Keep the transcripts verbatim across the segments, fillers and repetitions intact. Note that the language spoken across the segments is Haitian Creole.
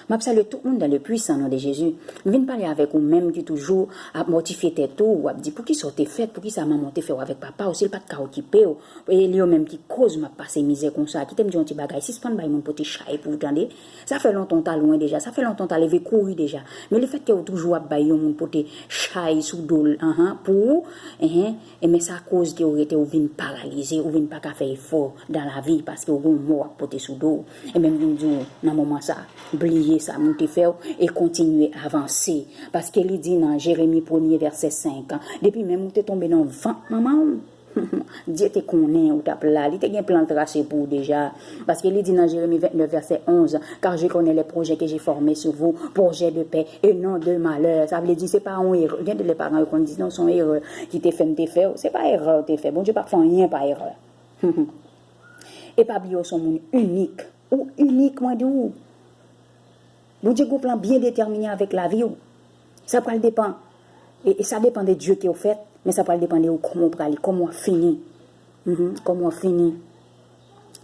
M ap salye tout moun dans le puissant nom de Jésus. M vin pale avèk ou menm ki toujou ap mòtifye tèt ou, w ap di, "Poukisa w te fèt? Poukisa manman w te fè w avèk papa w? Si l pa t ka okipe w, e li yo menm ki koz m ap pase mizè konsa." Kite m di yon ti bagay, sispann bay moun pote chay pou w, tande. Sa fè lontan w ta lwen deja, sa fè lontan w ta leve kouri deja. Men lefètke w toujou ap bay yon moun pote chay sou do l, anhan, pou ou, enhen, e men sa koz ke w rete, w vin paralize, w vin pa ka fè efò dans la vie, paske w gon mò w ap pote sou do w. E men m vin di w, nan moman sa, bliye sa moun te fè w e kontinye avanse. Paske li di nan Jeremi premye vèsè senk, depi menm ou te tonbe nan vant manman w, Dye te konnen ou t ap la, li te gen plan l trase pou ou deja. Paske li di nan Jeremi vennèf, vèsè onz, "Car je connais les projets que j'ai formés sur vous, projets de paix et non de malheur." Sa vle di, se pa yon erè. Gen de lè paran yo konn di, "Non, se yon erè ki te fè m te fè w." Se pa erè w te fè. Bondye p ap fè anyen pa erè. E pa bliye, w se yon moun inik. Ou inik, mwen di w. Bondye gon plan byen detèmine avèk lavi w. Sa pral depann, e, e sa depann de Dye ke w fèt, men sa pral depann de ou, kòman w prale, kòman w ap fini. Mhm, kòman w ap fini.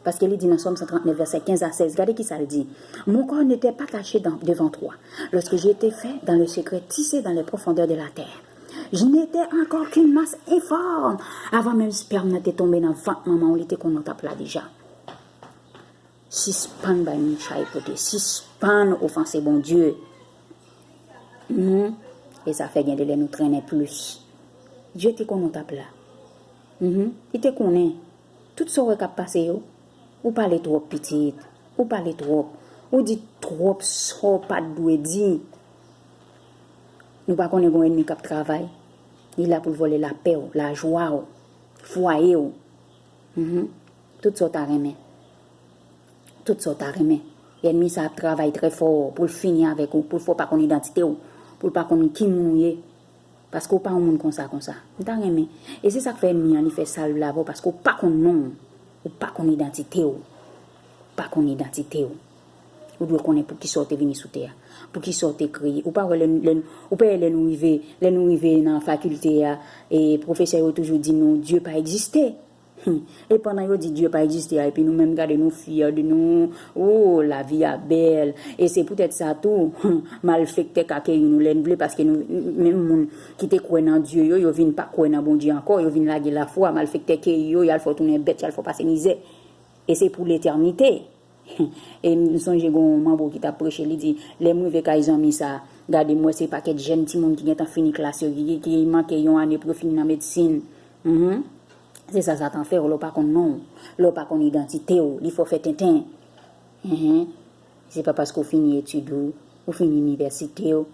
Paske li di nan Sòm san trant nèf, vèsè kenz a sèz, gade ki sa l di: "Mon corps n'était pas caché dans- devant toi, lorsque j'ai été fait dans le secret, tissé dans les profondeurs de la terre. Je n'étais encore qu'une masse informe." Avan menm spèm nan te tonbe nan vant manman w, li te konnen w t ap la deja. Sispann bay moun chay pote. Sispann ofanse Bondye. Mhm. E sa fè gen de lè nou trennen plis. Dye te konnen w t ap la. Mhm. Li te konnen. Tout sa w wè k ap pase yo, ou pale twòp, pitit. Ou pale twòp. Ou di twòp sa w pa t dwe di. Nou pa konnen gon ènmi k ap travay. Li la pou l vòlè lapè w, lajwa w, fwaye w. Mhm. Tout sa w ta renmen. Tout sa w ta renmen. Ènmi sa ap travay trè fò pou l fini avèk ou, pou l fè w pa konn idantite w, pou l pa konn ki moun ou ye. Paske w pa yon moun konsa, konsa. M ta renmen. E se sa k fè ènmi an, li fè salv l avè w, paske w pa konn non w. Ou pa konn idantite w. Ou pa konn idantite w. Ou dwe konnen poukisa w te vini sou tè a. Poukisa w te kreye. Ou pa wè lè, lè, ou pa wè lè nou rive, lè nou rive nan fakilte a, e pwofesè yo toujou di nou, Dye pa egziste. Hmm. E pandan yo di Dye pa egziste a, epi nou menm gade nou fyè de nou, oh, lavi a bèl. E se poutèt sa tou, hmm, malfektè ka keyi nou lè n vle, paske nou, menm moun ki te kwè nan Dye yo, yo vin pa kwè nan Bondye ankò, yo vin lage lafwa, malfektè keyi yo, y al fè w tounen bèt, y al fè w pase mizè. E se pou letènite. E m sonje gon manbo ki t ap preche, li di, lè m rive kay zanmi sa, gade m wè se pakèt jèn timoun ki gentan fini klas yo, ki, ki, ki manke yon ane pou yo fini nan medsin. Mhm. Se sa Satan fè w, lè w pa konn non w, lè w pa konn idantite w, li fè w fè tenten. Mhm. Se pa paske w fini etid ou, ou fini inivèsite w,